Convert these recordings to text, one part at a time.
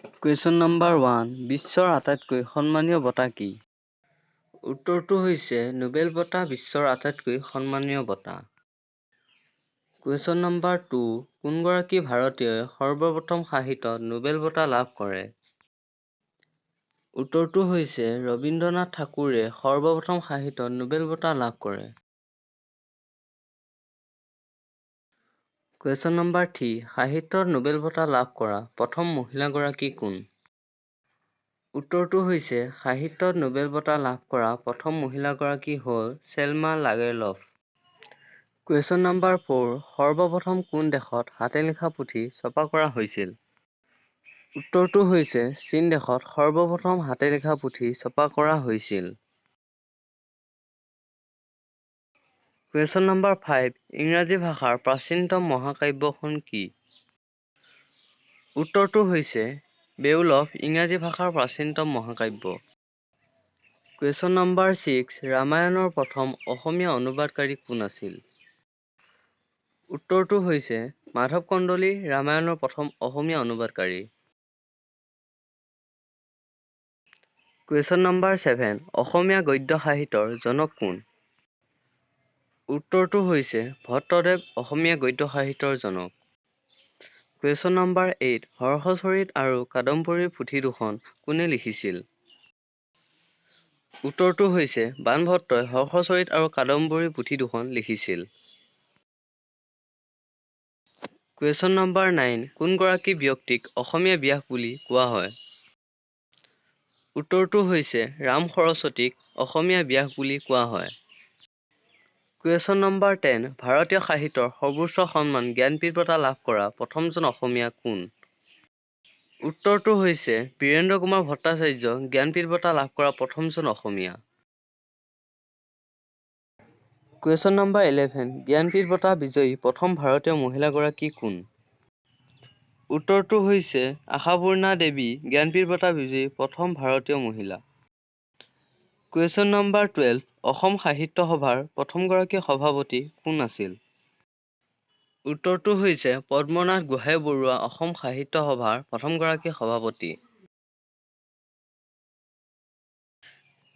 Question number 1, বিশ্বৰ আটাইতকৈ সন্মানীয় বঁটা কি? উত্তৰটো হৈছে নোবেল বঁটা বিশ্বৰ আটাইতকৈ সন্মানীয় বঁটা। কুৱেশ্যন নাম্বাৰ 2, কোনগৰাকী ভাৰতীয়ই সৰ্বপ্ৰথম সাহিত্যত নোবেল বঁটা লাভ কৰে? উত্তৰটো হৈছে ৰবীন্দ্ৰনাথ ঠাকুৰে সৰ্বপ্ৰথম সাহিত্যত নোবেল বঁটা লাভ কৰে। কুৱেশ্যন নাম্বাৰ 3, সাহিত্যত নোবেল বঁটা লাভ কৰা প্ৰথম মহিলাগৰাকী কোন? উত্তৰটো হৈছে সাহিত্যত নোবেল বঁটা লাভ কৰা প্ৰথম মহিলাগৰাকী হ'ল চেলমা লাগেৰলফ। কুৱেশ্যন নাম্বাৰ 4, সৰ্বপ্ৰথম কোন দেশত হাতে লিখা পুথি ছপা কৰা হৈছিল? উত্তৰটো হৈছে চীন দেশত সৰ্বপ্ৰথম হাতে লিখা পুথি ছপা কৰা হৈছিল। কুৱেশ্যন নাম্বাৰ 5, ইংৰাজী ভাষাৰ প্ৰাচীনতম মহাকাব্যখন কি? উত্তৰটো হৈছে বেউলফ ইংৰাজী ভাষাৰ প্ৰাচীনতম মহাকাব্য। কুৱেশ্যন নাম্বাৰ 6, ৰামায়ণৰ প্ৰথম অসমীয়া অনুবাদকাৰী কোন আছিল? উত্তৰটো হৈছে মাধৱ কন্দলী ৰামায়ণৰ প্ৰথম অসমীয়া অনুবাদকাৰী। কুৱেশ্যন নাম্বাৰ 7, অসমীয়া গদ্য সাহিত্যৰ জনক কোন? উত্তৰটো হৈছে ভট্টদেৱ অসমীয়া গদ্য সাহিত্যৰ জনক। কুৱেশ্যন নাম্বাৰ 8, হৰ্ষচৰিত আৰু কাদম্বৰী পুথি দুখন কোনে লিখিছিল? উত্তৰটো হৈছে বাণভট্টই হৰ্ষচৰিত আৰু কাদম্বৰী পুথি দুখন লিখিছিল। কুৱেশ্যন নাম্বাৰ 9, কোনগৰাকী ব্যক্তিক অসমীয়া ব্যাস বুলি কোৱা হয়? উত্তৰটো হৈছে ৰাম সৰস্বতীক অসমীয়া ব্যাস বুলি কোৱা হয়। কুৱেশ্যন নাম্বাৰ 10, ভাৰতীয় সাহিত্যৰ সৰ্বোচ্চ সন্মান জ্ঞানপীঠ বঁটা লাভ কৰা প্ৰথমজন অসমীয়া কোন? উত্তৰটো হৈছে বীৰেন্দ্ৰ কুমাৰ ভট্টাচাৰ্য জ্ঞানপীঠ বঁটা লাভ কৰা প্ৰথমজন অসমীয়া। কুৱেশ্যন নাম্বাৰ 11, জ্ঞানপীঠ বঁটা বিজয়ী প্ৰথম ভাৰতীয় মহিলাগৰাকী কোন? উত্তৰটো হৈছে আশাপূৰ্ণা দেৱী জ্ঞানপীঠ বঁটা বিজয়ী প্ৰথম ভাৰতীয় মহিলা। কুৱেশ্যন নাম্বাৰ 12, অসম সাহিত্য সভাৰ প্ৰথমগৰাকী সভাপতি কোন আছিল? উত্তৰটো হৈছে পদ্মনাথ গোহাঁই বৰুৱা অসম সাহিত্য সভাৰ প্ৰথমগৰাকী সভাপতি।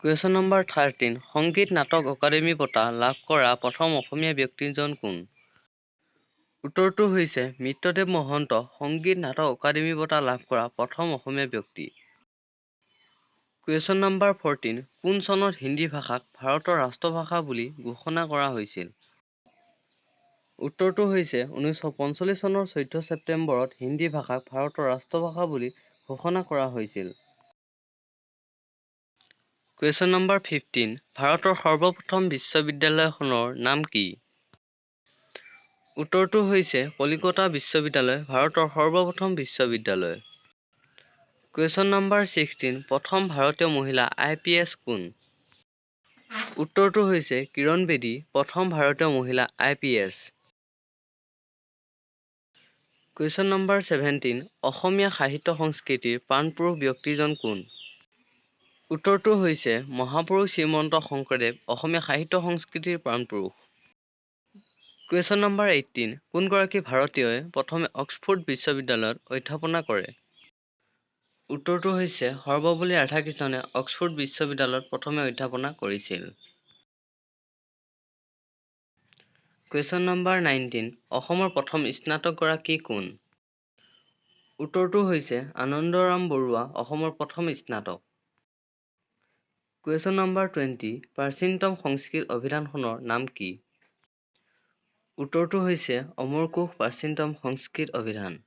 কুৱেশ্যন নাম্বাৰ 13, সংগীত নাটক অকাডেমী বঁটা লাভ কৰা প্ৰথম অসমীয়া ব্যক্তিজন কোন? উত্তৰটো হৈছে মিত্ৰদেৱ মহন্ত সংগীত নাটক অকাডেমী বঁটা লাভ কৰা প্ৰথম অসমীয়া ব্যক্তি। কুৱেশ্যন নাম্বাৰ 14, কোন চনত হিন্দী ভাষাক ভাৰতৰ ৰাষ্ট্ৰভাষা বুলি ঘোষণা কৰা হৈছিল? উত্তৰটো হৈছে 1945 চনৰ 14 ছেপ্টেম্বৰত হিন্দী ভাষাক ভাৰতৰ ৰাষ্ট্ৰভাষা বুলি ঘোষণা কৰা হৈছিল। কুৱেশ্যন নাম্বাৰ 15, ভাৰতৰ সৰ্বপ্ৰথম বিশ্ববিদ্যালয়খনৰ নাম কি? উত্তৰটো হৈছে কলিকতা বিশ্ববিদ্যালয় ভাৰতৰ সৰ্বপ্ৰথম বিশ্ববিদ্যালয়। কুৱেশ্যন নাম্বাৰ 16, প্ৰথম ভাৰতীয় মহিলা আই পি এছ কোন? উত্তৰটো হৈছে কিৰণ বেদী প্ৰথম ভাৰতীয় মহিলা আই পি এছ। কুৱেশ্যন নাম্বাৰ 17, অসমীয়া সাহিত্য সংস্কৃতিৰ প্ৰাণপুৰুষ ব্যক্তিজন কোন? উত্তৰটো হৈছে মহাপুৰুষ শ্ৰীমন্ত শংকৰদেৱ অসমীয়া সাহিত্য সংস্কৃতিৰ প্ৰাণপুৰুষ। কুৱেশ্যন নাম্বাৰ 18, কোনগৰাকী ভাৰতীয়ই প্ৰথমে অক্সফোৰ্ড বিশ্ববিদ্যালয়ত অধ্যাপনা কৰে? উত্তৰটো হৈছে সৰ্বপল্লী ৰাধাকৃষ্ণনে অক্সফোৰ্ড বিশ্ববিদ্যালয়ত প্ৰথমে অধ্যাপনা কৰিছিল। কুৱেশ্যন নাম্বাৰ 19, অসমৰ প্ৰথম স্নাতকগৰাকী কোন? উত্তৰটো হৈছে আনন্দৰাম বৰুৱা অসমৰ প্ৰথম স্নাতক। কুৱেশ্যন নাম্বাৰ 20, প্ৰাচীনতম সংস্কৃত অভিধানখনৰ নাম কি? উত্তৰটো হৈছে অমৰকোষ প্ৰাচীনতম সংস্কৃত অভিধান।